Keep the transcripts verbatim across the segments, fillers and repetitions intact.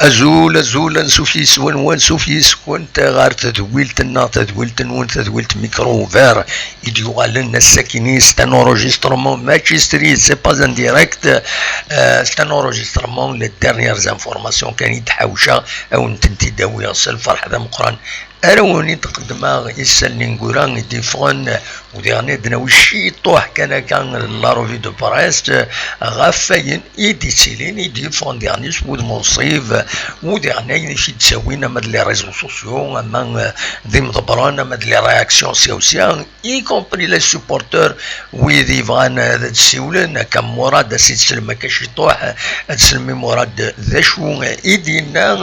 Azul, azul, ansuf yis-wen, wansuf yis-kent ɣer tedwilt-nneɣ, tadwilt-nwen, tadwilt Micro Ouvert i d-yuɣalen ass-akini. C'est un enregistrement, mačči s trisiti, c'est pas un direct. Euh, c'est un enregistrement, les dernières informations kan i d-ḥawceɣ, a wen-tent-id-awiɣ s lferḥ d ameqqran. Ara wen-id-qeddmeɣ isallen ineggura i d-yeffɣen, u diɣen ad d-nawi ciṭuḥ kan akka n la revue de presse ɣef wayen i d-yettilin, i d-yeffɣen diɣen s wudem unṣib, u diɣen ayen i k-id-ttawin ama d les réseaux sociaux, ama, euh, d imḍebbren, ama d les réactions sya u sya, y compris les supporters, wid yebɣan ad d-ssiwlen, akka Murad, ad s-id-teslem akka ciṭuḥ, ad teslem i Murad d acu i d-yenna,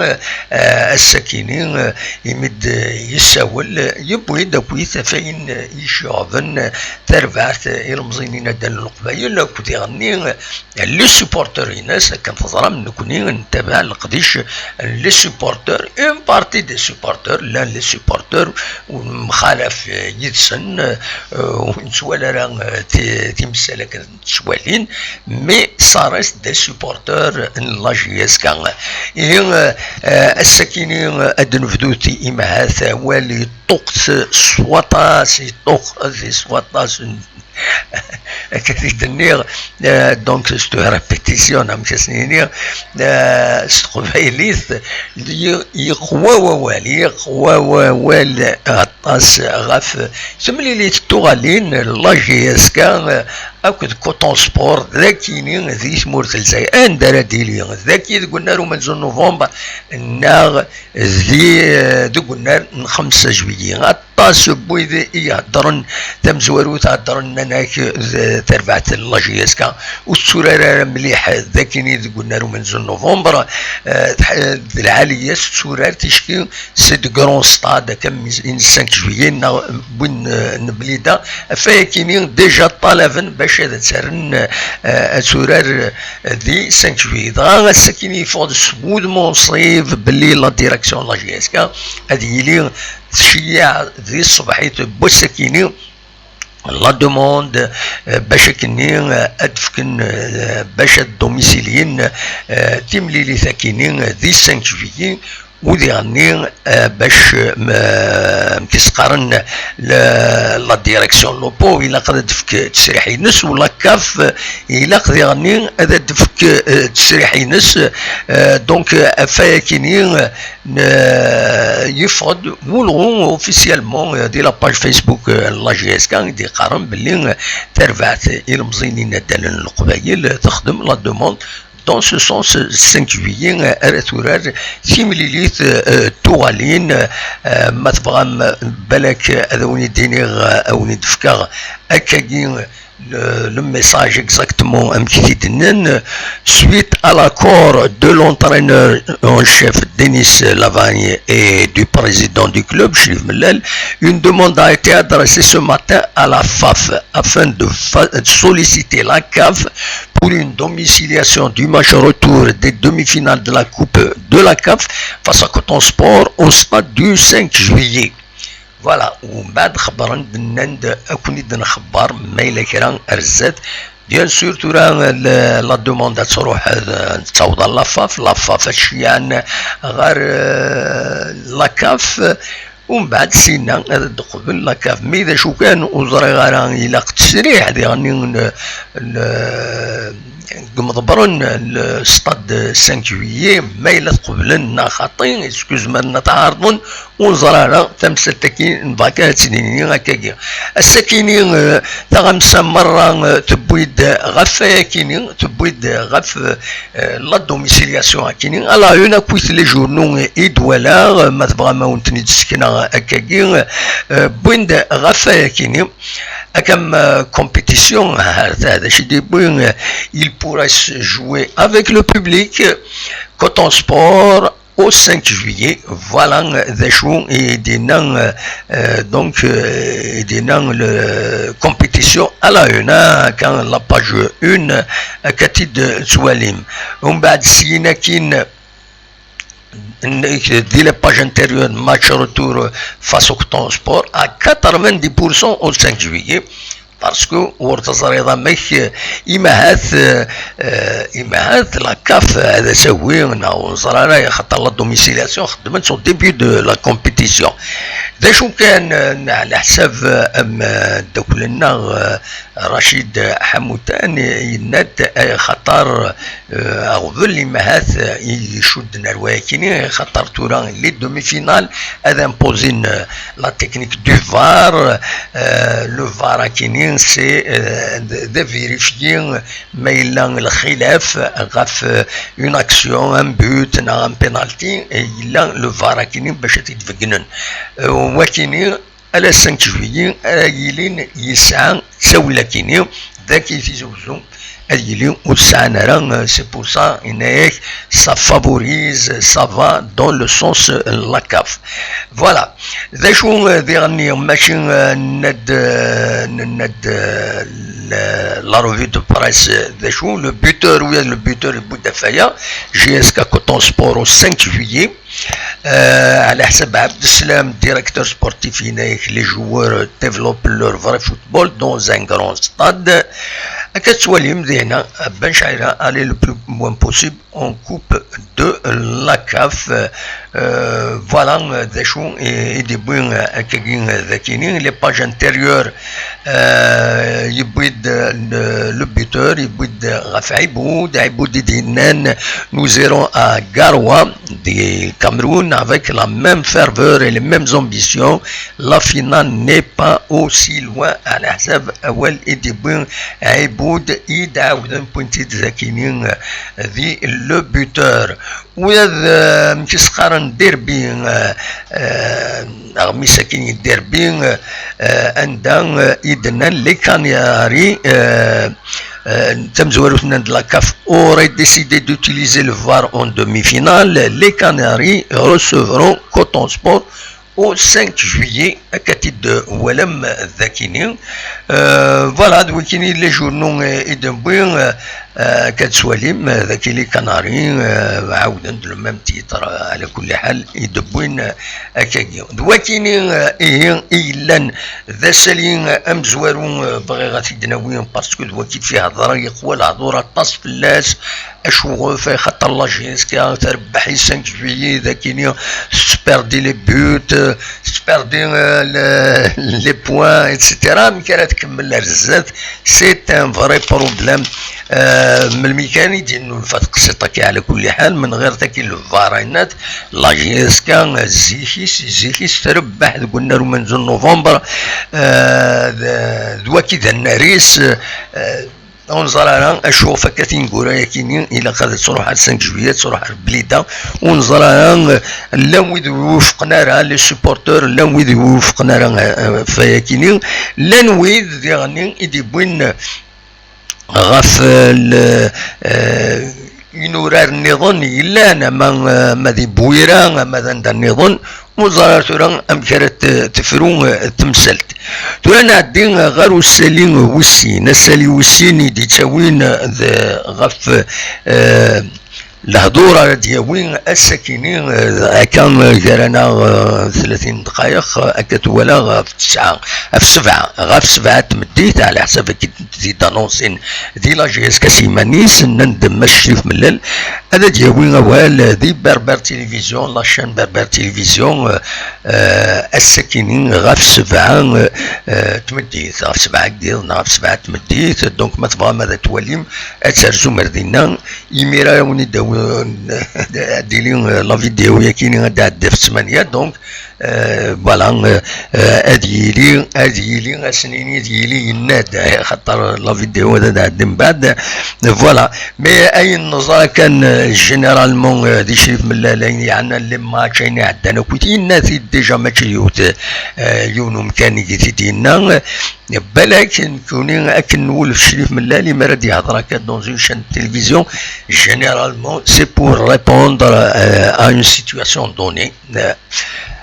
eh, ass-akini, eh, imi d-yessawel, eh, yewwi-d akkit ɣef wayen, eh, iceɣben, eh, tarbaɛt, eh, ilemẓiyen n Inaddalen n Leqbayel, akked iɣenni, eh, les supporters-ines, akken teẓram, nekkni ntabaɛ leqdic n les supporters, une partie des supporters, llan les supporters, ur nemxalaf, eh, yid-sen, eh, ur nettwali ara, eh, ti-, timsal akken ttwalin, mais ça reste des supporters n la J S K. Ihi, eh, eh, ass-akini, eh, ad d-nebdu ti-, imahat awal yeṭṭuqet s waṭas, yeṭṭuqet s waṭas n akka i d-nniɣ, eh, donc, c'est une répétition, amek as-nini, eh, s teqbaylit, y-, yeqwa wawal, yeqwa wawal aṭas ɣef temlilit tuɣalin, la J S K, eh, akked Coton Sport, d akini di tmurt n Lezzayer, anda ara d-ili, d aki deg unnar umenzu n novembre, neɣ di, eh, deg unnar n xemsa juillet. Aṭas n wid i iheddren tamezwarut, heddren, nnan-ak d tarbaɛt n la J S K ur tetturar ara mliḥ d akini deg unnar umenzu n novembre. Eh, d lɛali-yas tetturar ticki c'est de grand stade, akka n cinq juillet, neɣ win, euh, n Blida. Ɣef wayakini, déjà ṭṭalaben bac ad tt-rren, euh, ad turar, euh, di cinq juillet. Dɣa ass-akini yeffeɣ-d s wudem unṣib belli la direction n la J S K ad yili tceyyeɛ di tṣebḥit n wass-akini la demande, euh, bac akkenni, euh, ad fken, euh, bac ad domisilyen, euh, timlilit akkenni, euh, di cinq juillet, u diɣenni, euh, bac, euh, m-, euh, amek i s-qqaren, le-, la direction lopo, ilaq ad d-tefk ttesriḥ-ines, u la CAF, euh, ilaq diɣenni ad d-tefk, euh, ttesriḥ-ines. Euh, donc, euh, ɣef wayakini, euh, n-, yeffeɣ-d wulɣu officiellement, euh, di la page Facebook, euh, n la J S K, i d-yeqqaren belli, euh, tarbaɛt ilemẓiyen inaddalen n Leqbayel, euh, texdem la demande dans ce sens, euh, cinq juillet, euh, ara turar timlilit, euh, euh, tuɣalin, euh, ma tebɣam, euh, balak, euh, ad awen-id-iniɣ, euh, ad awen-id-fkeɣ akkagi, euh, le, le message exactement amek i t-id-nnan. Suite à l'accord de l'entraîneur en chef Denis Lavagne et du président du club, Chérif Mellal, une demande a été adressée ce matin à la FAF afin de fa-, de solliciter la CAF pour une domiciliation du match retour des demi-finales de la Coupe de la CAF face à Coton Sport au stade du cinq juillet. Voilà, u mbeɛd xebbren-d, nnan-d ad ken-id-nxebber ma yella kra ar zdat. Bien sûr, tura, l-, la demande ad truḥ, ad, ad taweḍ ɣer la FAF, la FAF ad ceyɛen ɣer, euh, la CAF, u mbeɛd sinna ad d-teqbel la CAF. Mi d acu kan, ur ẓriɣ ara, ilaq ttesriḥ diɣen n, n, deg imḍebbren n stade cinq juillet, ma yella tqeblen neɣ xaṭi, excuse-moi, ma tɛerḍen, ur neẓri ara tamsalt-agi n vacance ad tt-nini akkagi. Ass-akini, eh, taɣamsa merra, eh, tewwi-d ɣef wayakini, tewwi-d ɣef, eh, la domiciliation akini. À la une, akkit les journaux i d-walaɣ, eh, ma tebɣam ad wen-ten-id-sekneɣ akkagi, eh, wwin-d ɣef wayakini. Akka am, eh, compétition, ah, d acu i d-yewwi, eh, il pourra se jouer avec le public, Coton Sport, au cinq juillet, voilà, euh, d acu i d-yenna, euh, euh, donc, euh, i d-yenna le compétition à la une, hein, kan la page une, euh, akka i t-id-tettwalim. Umbeɛd syin akkin, n-, di la page intérieure, match retour face au Coton Sport à quatre-vingt-dix pour cent au cinq juillet. Parce que ur teẓriḍ amek, euh, imahat, euh, euh, imahat la CAF ad as-awi neɣ ur neẓri ara, axaṭer la domiciliation xeddmen-tt au début de la compétition. D acu kan, euh, ɛla ḥsab, euh, am, euh, ddakkel-nneɣ, euh, Rachid Ḥamutan, yenna-d, euh, axaṭer, euh, aɣbel imahat, euh, i icudden ar wayakini, axaṭer tura les demi-finales ad imposin, euh, la technique du VAR, euh, le VAR akini, c'est, euh, d, d vérifier ma yella lxilaf ɣef, euh, une action, un but, neɣ un penalty, et yella le VAR akini bac ad t-id-beggnen. Euh, wakini, ala cinq juillet ara yilin yesɛa ttawil akini, d aki Tizi Uzzu ad yili ur sɛan ara, euh, c'est pour ça, yenna-yak, ça favorise, ça va dans le sens, euh, la CAF. Voilà. D acu, euh, diɣenni, mačči, euh, nenna-d, euh, nenna-d, euh, la, la revue de presse, euh, d acu, le buteur, oui, le buteur, yewwi-d afaya, J S K Coton Sport au cinq juillet. Euh, ɛla ḥsab Abdeslam, directeur sportif, yenna-yak, les joueurs développent leur vrai football dans un grand stade. Akka tettwalim dinna, Ben Chaira, aller le plus loin possible en coupe de la CAF. Euh, voilà, euh, d acu i, i d-yewwi, euh, akkagi, euh, d akini, les pages intérieures, euh, yewwi-d, euh, le, le buteur, yewwi-d ɣef Iboud, Iboud i d-yennan, nous irons à Garoua du Cameroun avec la même ferveur et les mêmes ambitions. La finale n'est pas aussi loin, ɛla ḥsab awal i d-yewwi Iboud, i d-ɛawden wwin-t-id d akini, euh, di le buteur. Ula d, euh, amek i s-qqaren, derbi, euh, euh, aɣmis akini, derbi, euh, euh, anda, euh, i d-nnan les Canaries, euh, euh, tamezwarut-nni de la CAF aurait décidé d'utiliser le VAR en demi-finale, les Canaries recevront Coton Sport au cinq juillet, akka t-id-twalam d akini. Euh, voilà, d wakini les journaux, euh, i d-newwi, euh, euh, akka tettwalim, euh, d aki les Canaries, euh, ɛawden-d le même titre, euh, ɛla kulli ḥal, i d-wwin, euh, akkagi. D wakini, euh, ihi i yellan d asali, euh, amezwaru, euh, bɣiɣ ad t-id-nawi, parce que d waki d-ihedren, yeqwa lehdur aṭas fell-as, acuɣef, axaṭer la J S K trebbeḥ i cinq juillet, d akini, tettperdi les buts, euh, tettperdi, euh, le, les points, et cetera. Amek ara tkemmel ar zdat? C'est un vrai problème. Euh, melmi kan i d-yennulfa teqsiṭ akka, ɛla kulli ḥal, min ɣir taki le VAR, yenna-d, la J S K, euh, zik-is, zik-is trebbeḥ deg unnar umenzu n novembre, euh, d, d waki d annar-is, euh, ur neẓri ara acuɣef akka tineggura-yakini ilaq ad truḥ ar cinq juillet, ad truḥ ar Blida. Ur neẓri ara, eh, llan wid ur iwufqen ara, les supporters, llan wid ur iwufqen ara, eh, eh, ɣef wayakini. Llan wid diɣenni i d-yewwin, eh, ɣef, eh, le, eh, inurar nniḍen yellan, ama, eh, ama di Bwira, ama d anda nniḍen. Ur ẓriɣ ara tura amek ara t-, tefru, eh, temsalt. Tura nɛeddi, eh, ɣer usali, eh, wis sin. Asali wis sin i d-yettawin, eh, d, ɣef, eh, lehdur ara d-yawi ass-akini, eh, akka, eh, gar-aneɣ, eh, tlatin dqayeq, eh, akka twalaɣ ɣef tesɛa, ɣef sebɛa, ɣef sebɛa n tmeddit, ɛla ḥsab akken d-anonsin di la J S K s yiman-is, nnan-d Mass Crif Mellal ad d-yawi awal di Berbère Télévision, la chaîne Berbère Télévision, euh, euh, ass-akini ɣef sebɛa, euh, euh, tmeddit, ɣef sebɛa deg yiḍ neɣ ɣef sebɛa tmeddit, donc ma tebɣam ad twalim, ad terzum ar dinna, imir ara wen-id-awi-, ad d-tili, euh, la vidéo-yakini ad d-tɛeddi ɣef ttmanya, donc, euh, voilà, euh, euh, ad yili, ad yili, ad s-nini ad yili yenna-d, eh, xaṭer la vidéo ad d-tɛeddi mbeɛd. Voilà. Mais ayen neẓra kan, euh, généralement, euh, di Crif Mellal, ayen yeɛnan les matchs, ayen iɛeddan akk, yenna-t-id déjà, mačči yiwet, euh, yiwen umkan i t-id-yenna. Balak, nekuni akken nwulef Crif Mellal, imi ara d-yehder akka dans une chaîne de télévision, généralement, c'est pour répondre, euh, à une situation donnée. Euh,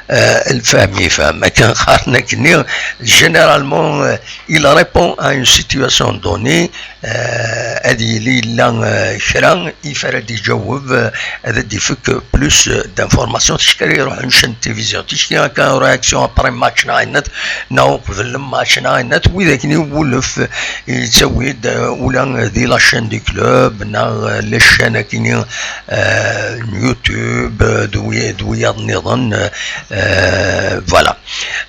Euh, lfahem yefhem, akken qqaren akkenni, généralement, euh, il répond à une situation donnée. Euh, ad yili yella, euh, kra i f ara d-iǧaweb, euh, ad d-ifek plus, euh, d'informations. Ticki ara iruḥen ccan n télévision, ticki akka réaction après match neɣ ayen neɣ uqbel match neɣ ayen, wid akken i wulef yettawi-d, euh, ula di la chaîne du club neɣ, euh, les chaînes akkenni, euh, n YouTube, euh, d wi-, d wiyaḍ nniḍen, euh, voilà.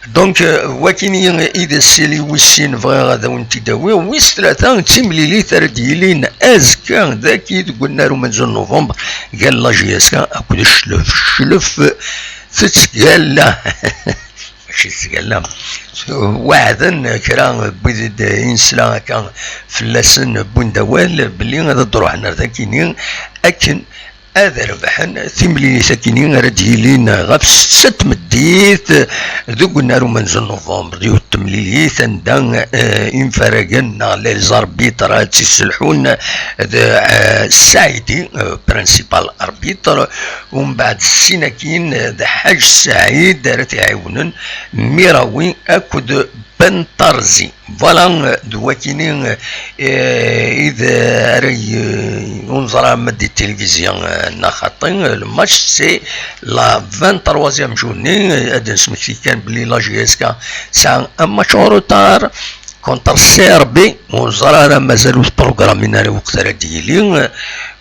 Donc, euh, wakini i d sili wis sin bɣiɣ ad awen-t-id-awiɣ. Wis tlata d timlilit ara d-yilin azekka dagi deg unnar umenzu n novembre, gar la J S K akked Cclef. Cclef tettgalla. Mačči tettgalla. Weɛden kra n wid i d-, i nesla akka fell-asen, wwin-d awal belli ad d-ruḥen ar dakini akken ad rebḥen timlilit akini ara d-yilin ɣef setta n tmeddit deg unnar umenzu n novembre. Yiwet n temlilit anda, eh, imfaragen neɣ les arbitres ad tt-isselḥun d, eh, Saɛidi, eh, principal arbitre, umbeɛd sin akin d Ḥaǧ Saɛid ara t-iɛiwnen, Mirawi akked Ben Tarzi. Voilà, d wakini, eh, i d ara y-, ur neẓra ma di tilivizya, eh, neɣ xaṭi. Le match, c'est la vingt-troisième journée. Ad d-nesmekti kan belli la J S K tesɛa un match en retard contre C R B. Ur neẓra ara, mazal ur tprogrammin ara lweqt ara d-yili.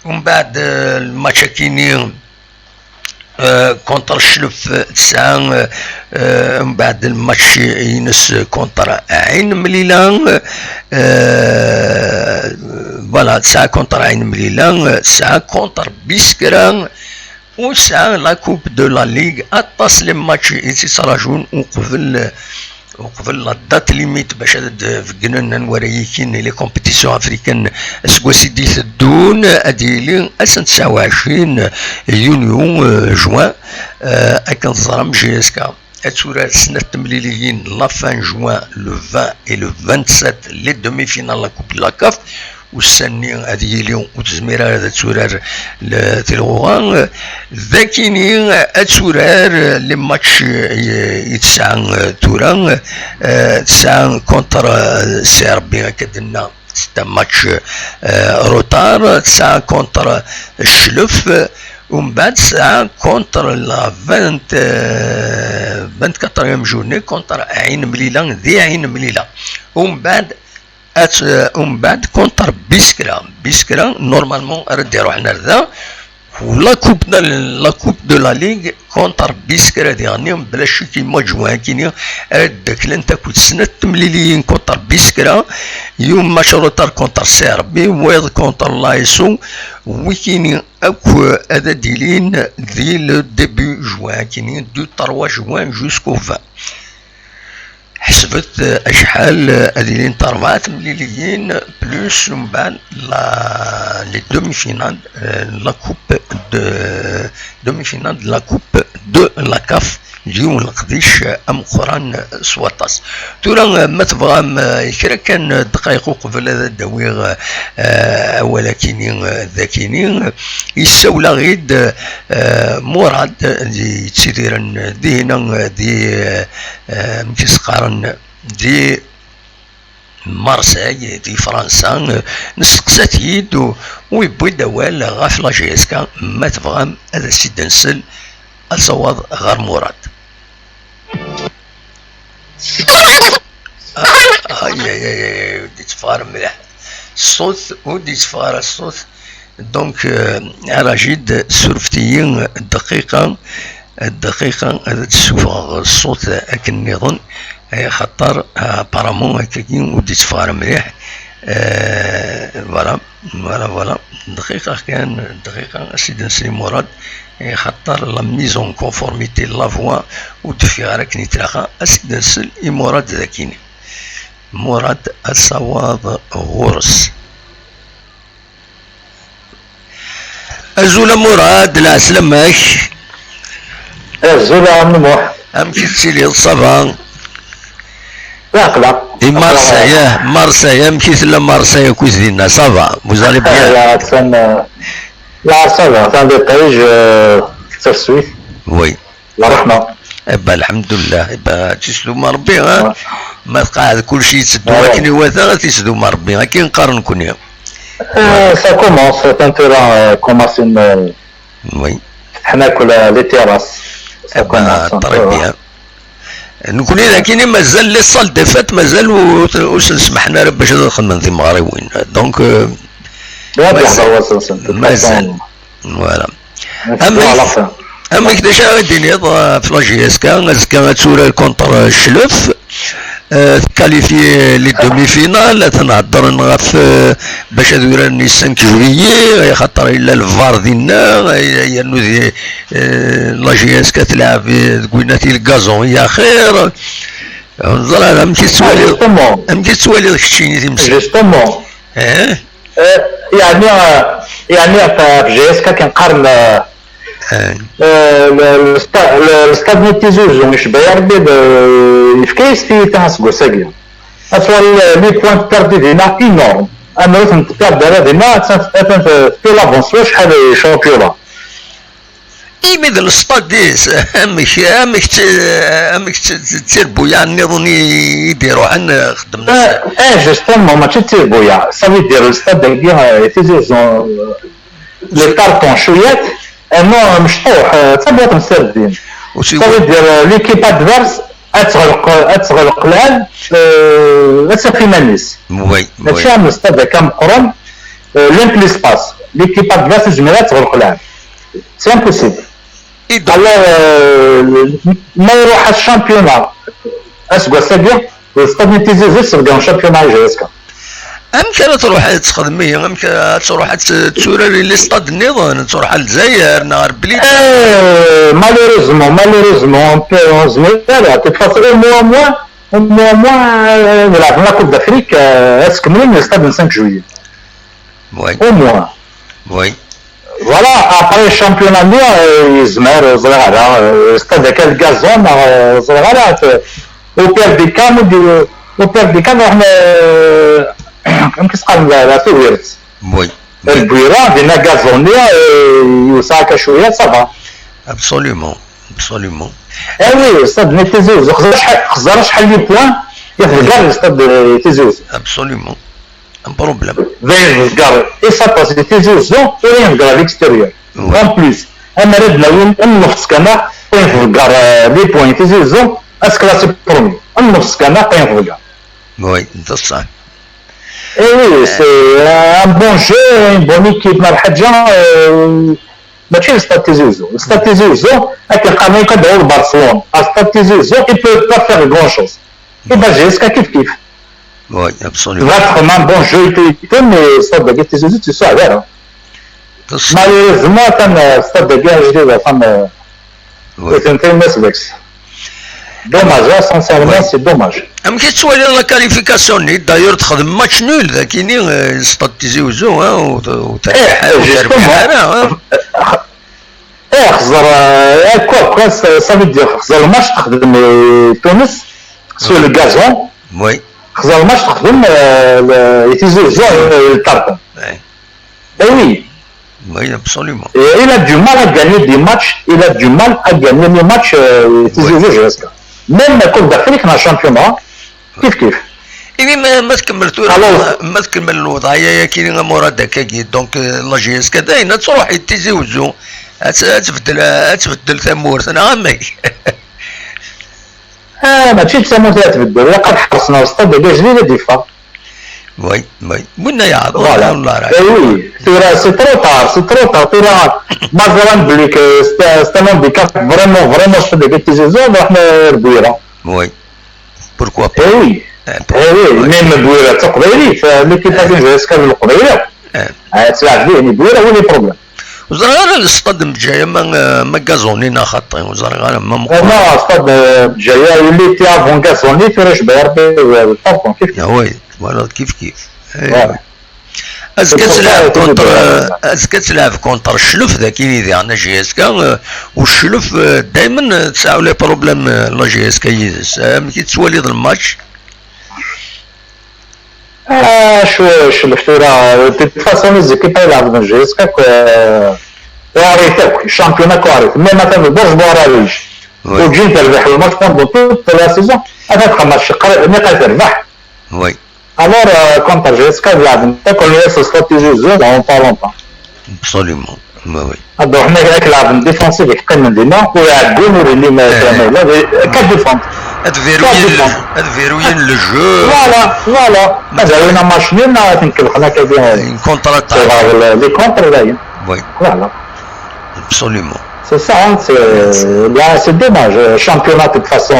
Umbeɛd, eh, le match akini, euh, contre Cclef, euh, tesɛa, euh, euh, mbeɛd lmatch-ines contre Ɛin Mlila, euh, voilà, tesɛa contre Ɛin Mlila, euh, tesɛa contre Biskra, u tesɛa la Coupe de la Ligue. Aṭas les matchs i tt-ittrajun uqbel, uqbel la date limite bac ad d-beggnen anwa ara yikin les compétitions africaines aseggas i d-iteddun. Ad yili ass n tesɛa u ɛecrin yunyu, euh, juin, euh, akken teẓram, J S K ad turar snat temliliyin, la fin juin, le vingt et le vingt-sept, les demi-finales la Coupe de la CAF. Ussan-nni ad yili ur tezmir ara ad turar l-, tilɣuɣa. Dakini ad turar les matchs i, i tesɛa, eh, tura, eh, tesɛa contre, eh, C R B, akka d-nenna, c'est un match, eh, retard, tesɛa contre Cclef, umbeɛd tesɛa contre la vingt, eh, vingt-quatrième journée contre Ɛin Mlila, di Ɛin Mlila. Umbeɛd At, eh, umbeɛd contre Biskra. Biskra, normalement, ara d-iruḥen ar da. U la coupe de, la coupe de la ligue contre Biskra diɣenni, bla ccek i mois de juin akini, ara d-daklen takut snat temliliyin contre Biskra, yiwen match retard contre C R B, wayeḍ contre l'A S O, wikini akk, eh, ad d-ilin di le début juin akini, du trois juin jusqu'au vingt. Ḥesbet, eh, acḥal, eh, ad ilint rebɛa temliliyin, plus umbeɛd la, les demi-finales, eh, la coupe de, demi-finale de la coupe de la CAF, d yiwen leqdic, eh, ameqqran, eh, s waṭas. Tura, eh, ma tebɣam, eh, kra kan, eh, ddqayeq uqbel ad d-awiɣ, eh, awal akini, eh, dakini, eh, yessawel-aɣ-id, eh, Murad, eh, yettidiren dihina, eh, di, eh, eh, amek i s-qqaren, di Marseille, di Fransa, eh, nesteqsa-t-id u, u yewwi-d awal ɣef la J S K. Ma tebɣam ad as-id-nsel, ad sawaḍ ɣer Murad. Ah, ay, ay, ay, ay, ur d-itteffeɣ ara mliḥ ṣṣut, ur d-itteffeɣ ara ṣṣut. Donc, euh, a Rajid, surfet-iyi dqiqa, dqiqa ad d-ssufɣeɣ ṣṣut akken nniḍen, eh, xaṭer, ah, apparemment, akkagi ur d-itteffeɣ ara mliḥ. Eh, voilà, voilà, voilà. Dqiqa kan, dqiqa, a Sidi Nesli Murad, eh, xaṭer la mise en conformité de la voix ur d-teffiɣ ara akken i tlaq. A Sidi Nesli Murad dakini. Murad, asawaḍ ɣur-s. Azul a Murad, lɛeslama-k. Azul a Ɛemmi Muḥ. Amek i tettiliḍ, ça va? Aql-aɣ. Di Marseille, eh, Marseille, amek i tella Marseille akkit dinna, ça va? Vous allez bien? Ah, attan, euh, la, ça va, attan des pages, euh, terswit. Oui. La rahma. Eba, lḥemdullah, eba, tisduma Rebbi, ha? Ma tqaɛed kulci yetteddu akken iwata, tisduma Rebbi, akken qqaren nekni. Ça commence, tura commencen Oui. Fetḥen akk les terrasses. Ça Eba, commence. Très bien. Nekni d akini mazal les salles des fêtes, mazal ur ur sen-smaḥen ara bac ad xedmen timeɣriwin. Donc, euh, Ad Mazal. yeḥḍer wass-nsen. De toute Mazal. Façon, Voilà. Amek, à la fin. Amek d acu ara d-tiniḍ, euh, ɣef la J S K, azekka ad turar contre, euh, Cclef, euh, tkalifye les demi-finales, ad ten-heddren ɣef, euh, bac ad uraren i cinq juillet, axaṭer yella lvar dinna, ay- yernu di, euh, la J S K telɛeb, euh, deg winati lgazon i axir. Ur neẓri ara amek i tettwaliḍ, Justement. amek i tettwaliḍ keččini timsal? Justement. Eh? Euh, يعني euh, يعني في J S K كنقارن euh, Eh. euh, le- le sta- le- le stade n Tizi Ouzou يشبه يا ربي ب- يفكيس في تاع سكوساكيا. اصلا les points perdus دينا énorme. اما تنتقاد دابا دينا تنتقاد في l'avance شحال championnat. Imi d lestad-is, amek, amek tt-, amek tt-, tt-, tirbuyaɛ nniḍen i, i d-iruḥen, xedmen Eh, eh, justement, ماشي d tirbuyaɛ. Ça veut dire le stade داكي, euh, Tizi Ouzou, euh, les cartons شويات, انه مشطوح, euh, d tabwaṭ n sardines. Ça veut dire, euh, l'équipe adverse ad tɣelq, ad tɣelq lɛeb, euh, ad taf iman-is. Oui, oui. ماشي عن الاستاد هكا مقرون, euh, لين في l'espace. L'équipe adverse تجمع تغلق لعب. C'est impossible. Et donc, Alors, euh, ما يروح الشامبيونا اسكو ساكي, الاستاد نتيزي زوج سبقهم شامبيونا جي اس كا. amek ara truḥ ad texdem ihi? Amek ad truḥ ad t-, turar i listad nniḍen, ad truḥ ar Lezzayer neɣ ar Bli? Eh, malheureusement, malheureusement, on peut, on se met là, de toute façon, au moins, au moins, au moins, euh, نلعب la Coupe d'Afrique, euh, est-ce que même le stade le cinq juillet? Oui, Au moins. Oui. Voilà, après championnat ني يزمر زريغ على استاد كان الكازون زريغ على. Au pire des cas, au pire des cas, نروح ن- كيف تقال لا تويرت. Oui. البويرة دينا كازونيا يوسع هكا شوية, ça va. Absolument. Absolument. اي وي, استاد ني تيزي وزو خزر شحال, خزر شحال لي بوان ياخذ كاع الاستاد تيزي وزو. Absolument. Un problème. باين الكار اي ساباس تيزي وزو وين الكار ليكستيريور. Oui. En plus, اما ردنا وين النفس كان وين في الكار, لي بوان تيزي وزو اسكلاسي برومي النفس كان وين في الكار. Oui, بصح. اي وي, c'est un bon jeu, une bonne équipe, ما حاجه. ماشي الاستاد تيزي وزو, الاستاد تيزي وزو هاك القانون كدعو لبرشلونه, الاستاد تيزي وزو il peut pas faire grand chose. اي با جي اس كا كيف كيف. Oui, absolument. تبغى تخدم ان بون جو تو تو, مي الاستاد ديال تيزي وزو تيسوع دارها. بصح. مالوريزمون كان الاستاد ديال جديد كان Oui. كان فين الناس داكس. دوماج, سانسيرمون سي دوماج. Amek i tettwaliḍ la qualification nni? D'ailleurs texdem match nul dagini, eh, stad Tizi Uzzu, ha, u, u, Eh, u terbiḥ justement. Ara, ha. ايه خزر, ايه كوا كوا, صافي دير خزر الماتش تخدم تونس سو لو غازون. Oui. خزر الماتش تخدم تيزي وزو الكارطون. Oui. اي وي. Oui, absolument. Il a du mal à gagner des matchs, il a du mal à gagner les matchs تيزي وزو جي اس كا. ميم كوب دافريك نا شامبيونا كيف كيف. Imi ma, ma tkemmel tura, Xalaṣ. Ma tkemmel lewḍɛiyya-yagi amurad akkagi, donc, eh, la J S K dayen ad truḥ i Tizi Uzzu, ad t-, ad tbeddel, ad tbeddel tamurt, neɣ amek? Ah, ماشي d tamurt ara tbeddel, ilaq ad ḥerṣen ar stade d ajdid ad d-yeffeɣ. Oui, oui. Winna yeɛḍen, Voilà. Wallah, right. Eh oui, tura c'est trop tard, c'est trop tard, tura ma ẓran belli que c'est un, c'est un handicap vraiment, vraiment, stade de Tizi Uzzu, نروح ن-, Bouira. Oui. Pourquoi pas? Eh oui. Eh, Eh oui, même Bouira d taqbaylit, l'équipe n J S K d leqbayel. Eh. Ah, tlaɛeb dihin Bouira, où est le problème? Ur ẓriɣ ara stade n Bǧaya ma, ma gazoni neɣ xaṭi, ur ẓriɣ ara ma meqqer. Non, stade n Bǧaya, il était avant gazoni, tura jbayer le carton, kif kif. Ah oui, voilà, kif kif. Eh, Ouais. Azekka ad C'est pour ça tleɛb que contre, je dis- azekka ad tleɛb contre Cclef, dagi diɣen la J S K, eh, u Cclef, eh, daymen, eh, tesɛa les problèmes, eh, la J S K yid-s. Eh, amek i tettwaliḍ lmatch? Ah, شو شو الفتورة, de toute façon les équipes يلعبوا J S K كو-, كوارث, championnat كوارث, même مثلا برج بوراويج. Oui. Ur ǧǧin terbeḥ le match pendant toute la saison. Ata txemmer cqar niqa terbeḥ. Oui. Alors, euh, contre G S K, il y a une stratégie zone en parlant. Absolument. Oui, oui. Donc, on a la défensive qui est quand même des noms, où il y a deux ou les lignes, quatre défenses. Ad verrouillent le jeu. Voilà, voilà. Vous avez une machine, là, une contre-attaque. Les contres, là. Oui. Voilà. Absolument. C'est ça, hein, c'est, là, c'est dommage. Championnat, de toute façon,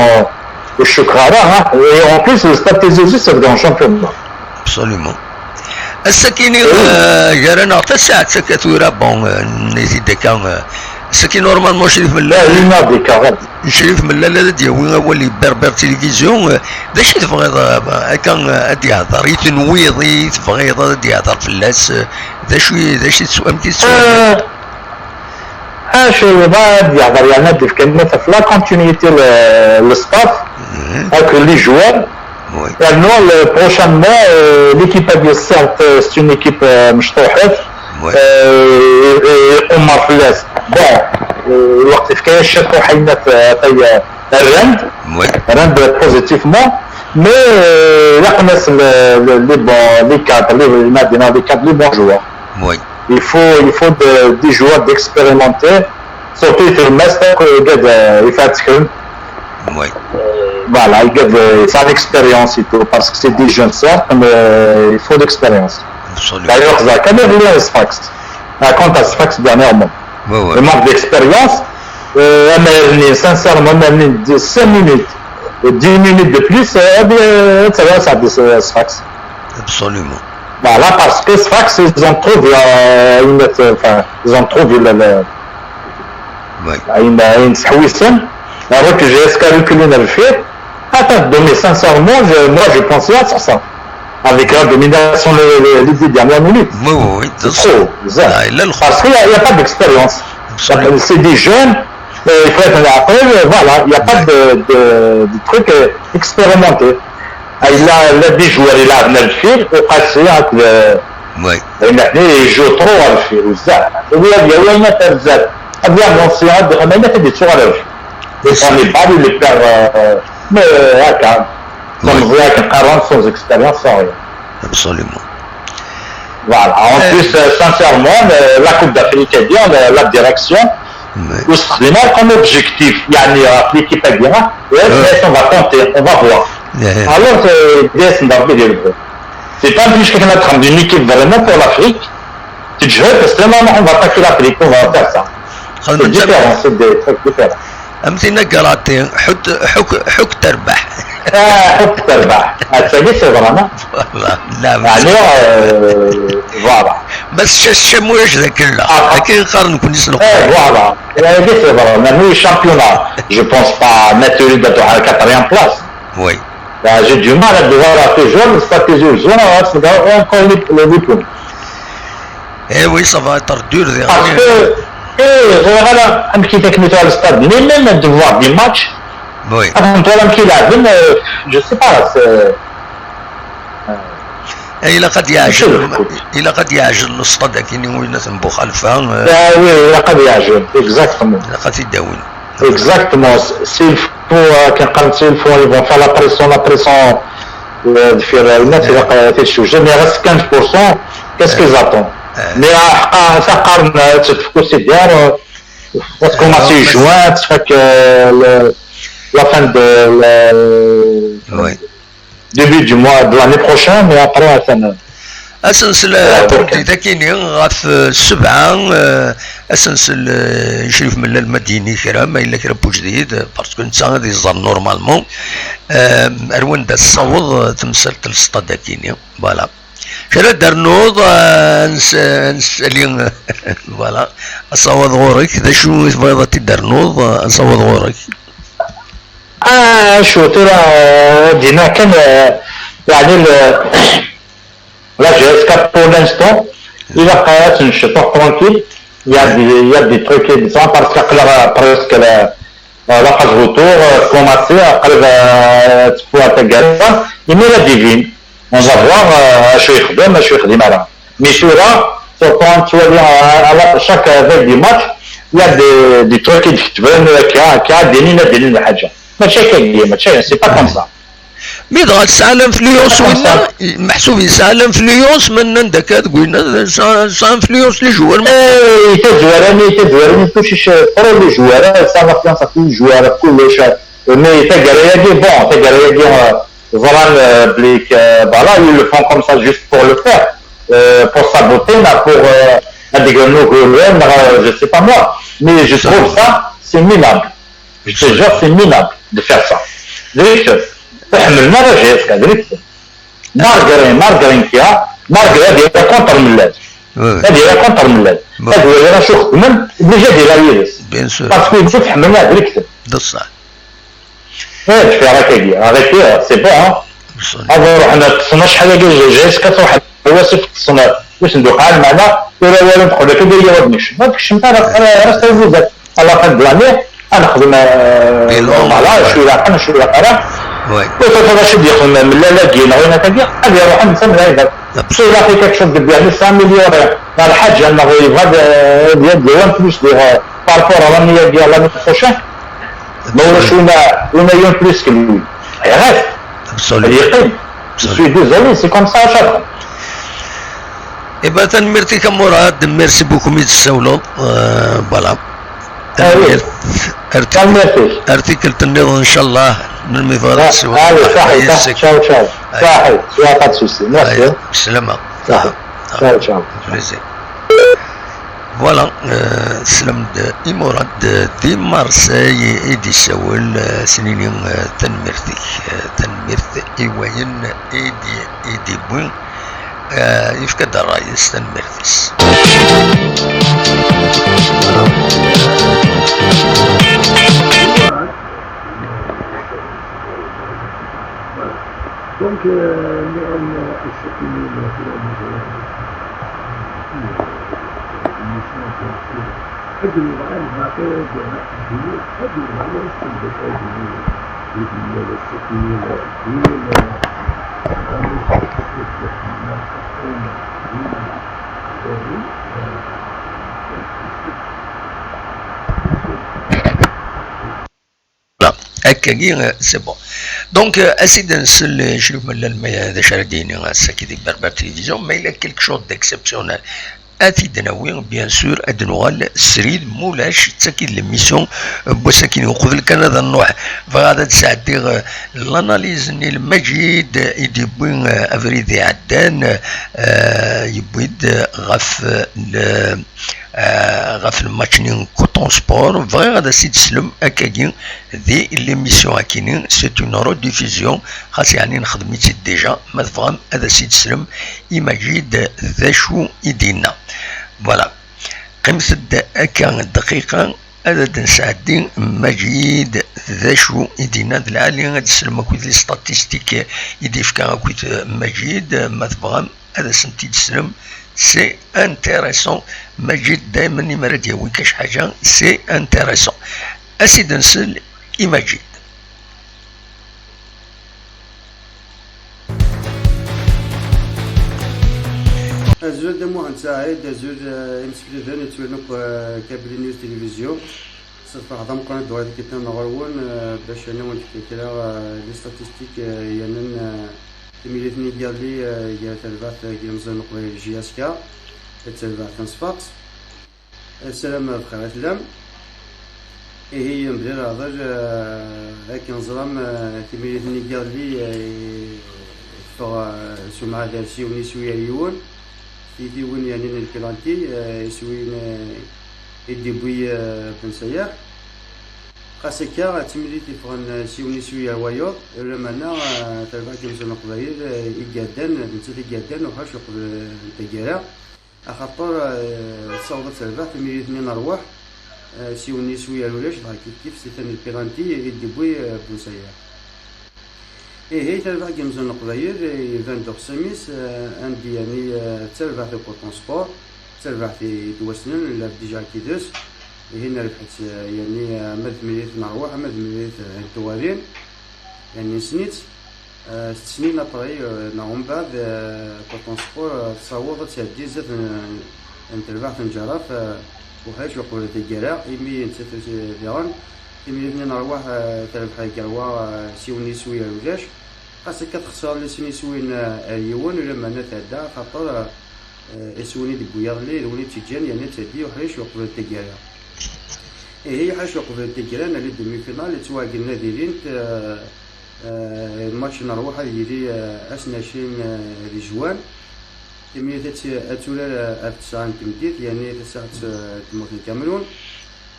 au Shukra, hein. Et en plus, le Stade Tizi Ouzou, c'est dans le championnat. Absolument. Ass-akini, euh, gar-aneɣ tasaɛet akka tura, bon, euh, nniɣ-t-id akka, euh, ass-agi normalement Crif Mellal, Crif Mellal ad d-yawi awal i Berbère Télévision, euh, d acu i tebɣiḍ, euh, akka, euh, ad d-yehder i tenwiḍ i tebɣiḍ ad d-yehder fell-as, euh, d acu i, d acu i teswa-, amek i teswa? Acu yebɣa ad yehder, yerna ad d-yefk nnif ɣef la continuité, le, le staff, avec les joueurs. Oui. Yernu le prochainement, euh, l'équipe-agi, certes, euh, c'est une équipe, euh, mecṭuḥet. Oui. Euh, et, et, et Omar Fles. Bon, euh, lweqt yefka-yas ciṭuḥ ayennat, euh, atay, euh, rran-d. Oui. Rran-d positivement. Mais, euh, ilaq-as le, le, les bons, les cadres, les, les cadres, les bons joueurs. Oui. Il faut, il faut de, des joueurs d'expérimentés, surtout les masters que, euh, il faut être. Oui. Euh, voilà, il y a de, ça l'expérience et tout, parce que c'est des jeunes certes, mais il faut l'expérience. Absolument. D'ailleurs, ça, quand même, il y a Sfax. Raconte à Sfax dernièrement. Oui, oui. Le manque d'expérience, euh, mais, sincèrement, même cinq minutes, dix minutes de plus, euh, eh bien, ça va, ça, ça, Sfax. Absolument. Voilà, parce que Sfax, ils ont trouvé, euh, une, enfin, ils ont trouvé le, le, oui. Une, une sḥewisen, alors que j'ai escalculé dans le fait. Attends, mais sincèrement, je, moi, je pensais à ça. Avec la domination, les, les, les dix dernières minutes. Oui, oui, oui. C'est trop, ça. Parce qu'il n'y a, il y a pas d'expérience. Absolument. C'est des jeunes, euh, il faut être là. Après, euh, voilà, il n'y a pas de, de, de truc, euh, expérimenté. Ah, il a, il a des joueurs, il a un fil, au passé, avec le, oui. Et maintenant, il joue trop à le fil, ça. Oui, il y a, il y a une affaire, ça. Ah, bien, bon, c'est un de, mais il a fait des tours à le fil. Et ça, les balles, il les perd, euh, mais, euh, attends. Oui. Ça me voit avec un quarante sans expérience, sans rien. Absolument. Voilà. En plus, euh, sincèrement, le, la Coupe d'Afrique, eh bien, la, la direction, oui. Nous, c'est comme objectif, يعني, euh, l'équipe, eh bien, ouais, on va tenter, on va voir. Alors, euh, c'est pas juste que nous avons une équipe vraiment pour l'Afrique. Tu joues, parce que non, non, on va attaquer l'Afrique, on va faire ça. C'est différent, c'est des trucs différents. Am tin n Galati, ḥut, ḥuk, ḥuk terbeḥ. Ah, ḥuk terbeḥ. Ah, ça y est, c'est vraiment. Voilà. يعني, euh, voilà. بس الشم واش ذاك لا. لكن قال نكون نسلق. Eh, voilà. يعني, c'est vraiment. Même le championnat, je pense pas mettre le à la quatrième place. Oui. Là, j'ai du mal à voir toujours le stade que je joue, c'est encore le, le, le point. Eh oui, ça va être dur. Parce que, eh, voilà, un petit technique à le stade, mais même de voir des matchs, oui. Avant toi, même qu'il a, euh, je sais pas, c'est, euh, eh, il a قد يعجل, il a قد يعجل le stade كي نقول ناس بوخالفة, euh. Ah oui, il a قد يعجل, exactement. Il a قد يداوي. Exactement. S'il faut, euh, كنقارن, s'il faut, ils vont faire la pression, la pression, euh, de faire, euh, net, c'est le sujet, mais il reste quinze pour cent. Qu'est-ce qu'ils attendent? Mais, euh, ça, قارن, euh, tu te fous, c'est bien, euh, parce qu'on a six juin, tu fais que, euh, le, la fin de, le, oui. Début du mois de l'année prochaine, mais après, ça ne... Ad s-nsel, euh, tameddit-akini ɣef, euh, ssebɛa, euh, ad s-nsel, euh, i Crif Mellal ma d-yini kra, ma yella kra n ujdid, euh, parce que netta ad iẓer normalement, euh, ar wanda tessaweḍ, euh, temsalt n le stade-akini. Voilà. Kra ad d-ternuḍ, euh, ad nsali, voilà. Asawaḍ ɣur-k, d acu i tebɣiḍ ad t-id-ternuḍ, euh, asawaḍ ɣur-k. Ah, acu tura, euh, dina kan, euh, يعني, le, la G S K pour l'instant, il a pas une pas tranquille. Il y a des, il y a des trucs qui sont parce que là, presque la, euh, la phase retour, euh, commencé, après, euh, tu peux attaquer. Il met la divine. On va voir, euh, acu yexdem, acu yexdem ara. Mais tura, surtout, tu vois, à, à la, chaque veille du match, Il y a des, des trucs qui d-ketben, euh, qui a, qui a des nina, des nina, حاجة. ماشي هكا، ماشي، c'est pas comme ça. Mais dɣa tesɛa l'influence winna, meḥsub yesɛa l'influence, ma nnan-d akka deg winna, tesɛa, tesɛa influence les joueurs. Eh, tazwara-nni, tazwara-nni, kullec, eh, trop les joueurs, eh, tesɛa l'influence ɣef les joueurs, ɣef kullec, eh, mais taggara-agi, bon, taggara-agi, eh, ẓran, eh, belli, eh, voilà, ils le font comme ça juste pour le faire, eh, pour saboter, neɣ pour, eh, ad d-gren uguren, neɣ, eh, je sais pas moi, mais je trouve ça, c'est minable. Je te jure, c'est minable de faire ça. Direct. Ur ḥemmlen ara J S K, direct. Malgré, malgré كيا، malgré هذه la contre Mellal. Oui, oui. هذه la contre Mellal. Bon. هذه la شو خدمن، déjà هذه la يدس. Bien sûr. Parce que يدس تحملنا direct. D ṣṣeḥ. Eh, tu fais arrêter, arrêter, c'est bon, hein. Absolument. هذا روح عندنا تصنع شحال هذا J S K تروح هو سيف تصنع. واش ندوق على المعنى؟ ولا ولا ندخل لك هذا هي غادي نكشف. ما تكشف انت راه، راه، راه استاذ بزاف. الله قد لاني، انا نخدم، آه، Bilan. Voilà، شويه راحه، شويه قرا. Oui. وصافي راه شد يخدم من لا لا كينا وين هكا، غادي يروح نسى من هذا. Absolument. شويه راح يكشف دبي، يعني سامي لي راه الحاجه انه يبغى ديال ديال وان بليس ديال بارابور على مية ديال لاني بروشين. ما هو شويه وين يوم بليس كلوي. يا غير. Absolument. اليقين. Je suis désolé, c'est comme ça, شاطر. Iban tanemmirt-ik a Murad, merci beaucoup mi d-tessawleḍ. Euh, voilà. Ah oui. Tanemmirt. Ar tik-, tanemmirt-ik. Ar tikkelt nniḍen, ncallah, melmi tebɣiḍ ad tessiwleḍ. Ah oui, صحيح, صحيح. Ciao, ciao. Ay. صحيح, il y a pas de souci. Merci, ay, hein. Bislama. صحيح. Ciao, ciao. Plaisir. Voilà, euh, teslam-d i Murad, euh, di Marseille i d-issawel, euh, s-nini, euh, tanemmirt-ik, euh, tanemmirt i wayen i d-, i d-iwwi, euh, yefka-d ṛṛay-is, tanemmirt-is. Donc, euh, nniɣ-am, euh, ass-agi, euh, tura, euh, ad d-nebɣa ad nɛeṭṭi, ad d-nebɣa ad d-nebɣa ad d-nebɣa ad d-nebɣa ad d-nebɣa ass-agi, euh, Voilà. Akkagi, euh, c'est bon. Donc, euh, a s-id-nsel, euh, Crif Mellal, ma d acu ara d-yini ass-agi di Berbère Télévision, ma yella quelque chose d'exceptionnel, ad t-id-nawi, bien sûr, ad d-nuɣal srid, mulac, d tagi d l'émission, euh, n wass-agi. Uqbel kan ad nruḥ, bɣiɣ ad d-sɛeddiɣ, euh, l'analyse-nni n Lmajid, euh, i d-yewwi, euh, abrid iɛeddan, euh, yewwi-d, euh, ɣef, euh, le, euh, ɣef lmatch-nni n Coton Sport. Bɣiɣ ad as-id-teslem akkagi di l'émission akini. C'est une rediffusion. Xas yeɛni nexdem-itt-id déjà. Ma tebɣam ad as-id-teslem i Majid d acu i d-yenna. Voilà. Qqimet-d akka dqiqa ad d-nesɛeddi Majid d acu i d-yenna. D lɛali ad teslem akkit les statistiques i d-yefka akkit Majid. Ma tebɣam ad asent-id-teslem. C'est intéressant. Majid daymen imi ara d-yawi kac ḥaǧa, c'est intéressant. A s-id-nsel i Majid. Azul a Dda Muḥend Saɛid, azul, eh, imsekdiben yettwalin akk, eh, Kabyle News Télévision. S lferḥ d ameqqran i d-uɣaleɣ deg yiṭṭan ɣer-wen, eh, bac ad awen-d-fkeɣ kra, eh, les statistiques, eh, yernan, eh, timlilit n yiḍelli, eh, gar terbaɛt, eh, n yilemẓiyen n Leqbayel J S K d terbaɛt n Sfax. Ssarameɣ bxir i tellam. Ihi, mebla leɛḍil, eh, akken teẓram, eh, timlilit n yiḍelli, eh, teffeɣ, eh, s umɛadal s yiwen iswi ar yiwen. Tiytiwin yernan n lpilanti, eh, iswi n, eh, i d-yewwi, eh, Ben Sayaḥ. Xas akka, d timlilit yeffɣen, eh, s yiwen iswi ar wayeḍ, lamana, eh, terbeḥ Gamza n Leqbayel, eh, igerdan, d nettat igerdan uḥac uqbel, eh, n taggara. Axaṭer, eh, tessaweḍ ad terbeḥ timlilit-nni n rrwaḥ, eh, s yiwen n yiswi ar ulac, dɣa kif kif si tama n lpilanti i d-yewwi, eh, Bun Sayaḥ. Ihi, tarbaɛt n Gamza n Leqbayel, eh, iban-d uxṣim-is, eh, anda yani, eh, d tarbaɛt i Coton Sport, d tarbaɛt i d-iwassnen, nerbeḥ déjà akid-s, ihi nerbeḥ-itt, eh, yani, eh, ama d timlilit n rrwaḥ, ama d timlilit, eh, n twarin, yani nessen-itt. Eh, s tesnin après, eh, neɣ umbeɛd, eh, Coton Sport, eh, tessaweḍ ad tɛeddi zdat n, n terbaɛt n Ǧerraf, eh, Uḥric uqbel taggara, imi nettat diɣen, timlilit-nni n rrwaḥ, eh, terbeḥ deg rrwaḥ, eh, s yiwen n yiswi ar ulac. Xas akka texṣer les sin yiswin, eh, ar yiwen, ulameɛna tɛedda, axaṭer, eh, iswi-nni deg wiyaḍ-nni d win i tt-iǧǧan, yerna ad tɛeddi uḥric uqbel taggara. Ihi, uḥric uqbel taggara, nali demi-finale, yettwaɛeggen ad ilint, eh, eh, match n rrwaḥ ad yili, eh, ass n ɛecrin, eh, di juin. Timlilit ad tt-, ad turar, eh, ɣef tesɛa n tmeddit, yerni tasaɛet, eh, n tmurt n Kamerun.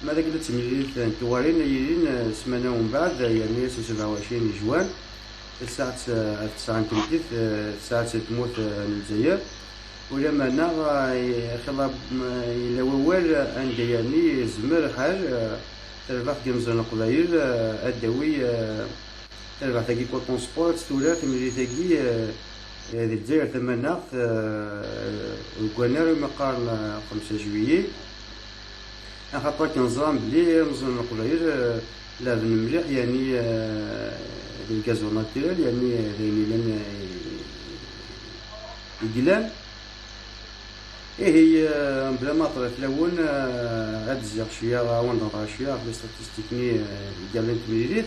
Ma d akken ad temlilit n tuɣalin ad yilin, eh, ssmana umbeɛd, eh, yerni ass n sebɛa u ɛecrin n juin, tasaɛet, eh, ɣef tesɛa n tmeddit, eh, tasaɛet n tmurt, eh, n Lezzayer. Ulameɛna, eh, xilla, mm, yella wawal, eh, anda yerni yezmer lḥal, eh, tarbaɛt n yimẓiren n Leqbayel, eh, ad d-tawi, eh, tarbaɛt-agi Coton Sport, ad tt-turar timlilit-agi, eh, eh, di Lezzayer Tamaneɣt, eh, deg wannar umi qqaren, eh, xemsa juillet. Axaṭer akken ẓran belli imẓiren n Leqbayel, eh, leɛben mliḥ, yerni, eh, d le gazon naturel, yerni, eh, d ayen yellan, eh, i yellan. Ihi, eh, bla ma ṭṭreɣ fell-awen, eh, ad d-zziɣ cwiya, ad awen-d-heḍreɣ cwiya ɣef les statistiques-nni, eh, i yernan temlilit.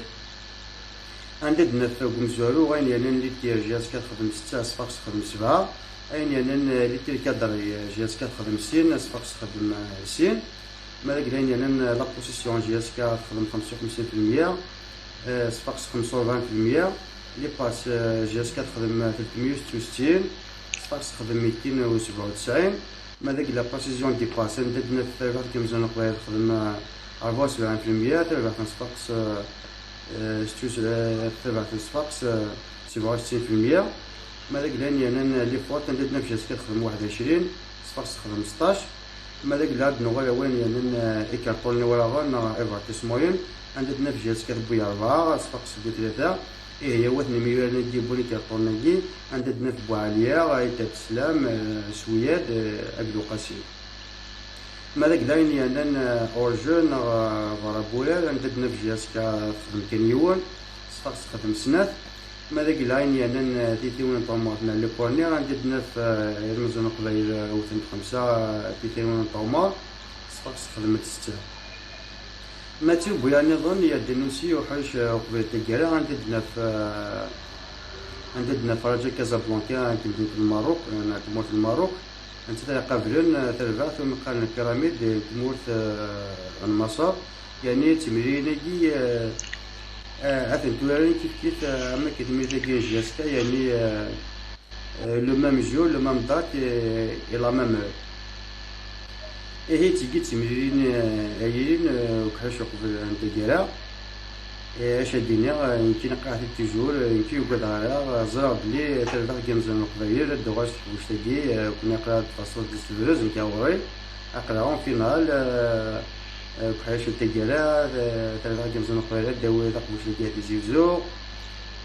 Anda d-naf deg umezwaru, ayen yernan les tirs, J S K texdem setta, Sfax texdem sebɛa. Ayen yernan, eh, les tirs cadrés, eh, J S K texdem sin, Sfax texdem, eh, sin. Ma d ayen yernan, eh, la possession, J S K texdem xemsa u xemsin fi lmeyya, eh, Sfax xemsa u rebɛin fi lmeyya. Les passes, eh, J S K texdem, eh, tretmeyya u setta u settin, Sfax texdem mitin u sebɛa u tesɛin. Ma d la précision des passes, anda d-naf tarbaɛt n yimẓiren n Leqbayel texdem, eh, rebɛa u sebɛin fi lmeyya, tarbaɛt n Sfax, eh, eh, setta u s-, eh, tarbaɛt n Sfax, eh, sebɛa u settin fi lmeyya. Ma d ayen yernan les fautes, anda d-naf J S K texdem waḥed u ɛecrin, Sfax texdem seṭṭac. Ma d ayen ad nuɣal i wayen yernan, eh, ikarṭunen iwraɣen neɣ avertissement, anda d-naf J S K tewwi rebɛa, Sfax tewwi tlata. Ihi, a wat n yimyuraren-agi n yikarṭunen-agi, anda d-naf Buɛaliya, Ayt Abdeslam, eh, Swiyad, eh, akked Uqasi. Ma d ayen yernan, eh, hors-jeu neɣ, eh, berra n wurar, anda d-naf J S K texdem kan yiwen, Sfax texdem snat. Ma d ayen yernan, eh, tiytiwin n tɣemmar neɣ les corners, anda d-naf, eh, ilmeẓyen n Leqbayel, eh, wten-d xemsa, eh, tiytiwin n tɣemmar, Sfax texdem-d setta. Ma d tiwwura nniḍen, yerna aussi uḥric, eh, uqbel taggara, anda d-naf, eh, anda d-naf Raja Casablanca n temdint n Lmerruk, eh, n tmurt n Lmerruk, nettat ara iqablen, eh, tarbaɛt umi qqaren la pyramide n tmurt, eh, n Maṣer. Yerni timlilit-agi, eh, eh, ad tent-uraren kif kif, eh, am akken timlilit-agi n J S K, yerni, eh, eh, le même jour, le même date et, et la même heure. Ihi, d tigi d timlilit, eh, ay ilin, eh, uḥric uqbel n taggara. Eh, acu ad d-iniɣ, eh, nekki neqqar-t-id toujours, eh, nekki ugadeɣ ara, eh, ẓriɣ belli tarbaɛt n yimẓiren n Leqbayel ad d-tuɣal s teqbuct-agi, eh, nekkni aql-aɣ-d faṣel d tebrez, nekk ɣur-i, aql-aɣ en finale, eh, eh, deg uḥric n taggara, eh, tarbaɛt n yimẓiren n Leqbayel ad d-tawi taqbuct-agi ar Tizi Uzzu.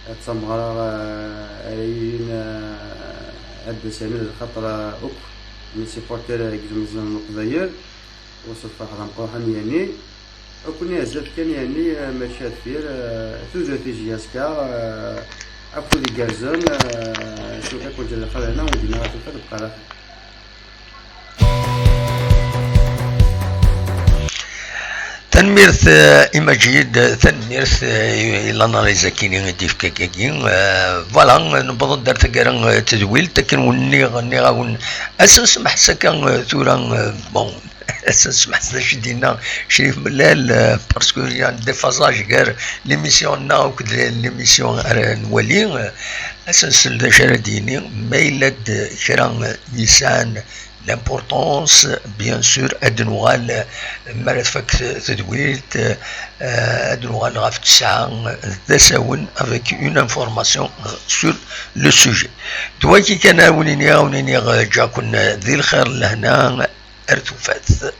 Ad tameɣra, eh, ara yilin, eh, ad d-asen lxaṭer, eh, akk n supporter, eh, n yimẓiren n Leqbayel, u ṣṣefaḥ d ameqqran yerni. Akk-nni azal kan yerni, eh, mačči ar deffir, eh, tudert i J S K, eh, afud igerrzen, eh, s wakka kunǧal xalana, u dinna ɣer tufa tebqa ara. Tanemmirt, eh, i Maǧid, tanemmirt, eh, i l'analyse-agi i d-ifka dagi. Eh, voilà, newweḍ-d ar taggara, eh, tedwilt, akken wen-nniɣ, nniɣ-awen, ass n smeḥs akka, eh, tura, eh, bon, ass n smeḥs d acu d-yenna Crif Mellal, eh, parce que y a un déphasage gar l'émission-nneɣ akked l'émission ara nwali, eh, ad s-nsel d acu ara d-yini, ma yella-d kra yesɛan l'importance, bien sûr, ad nuɣal, mi ara tfak tedwilt, eh, ad nuɣal ɣef ttesɛa d asawen avec une information sur le sujet. D wagi kan ara wen-iniɣ, ara wen-iniɣ, eh, ǧǧaken di lxir, lehna, ar tufat.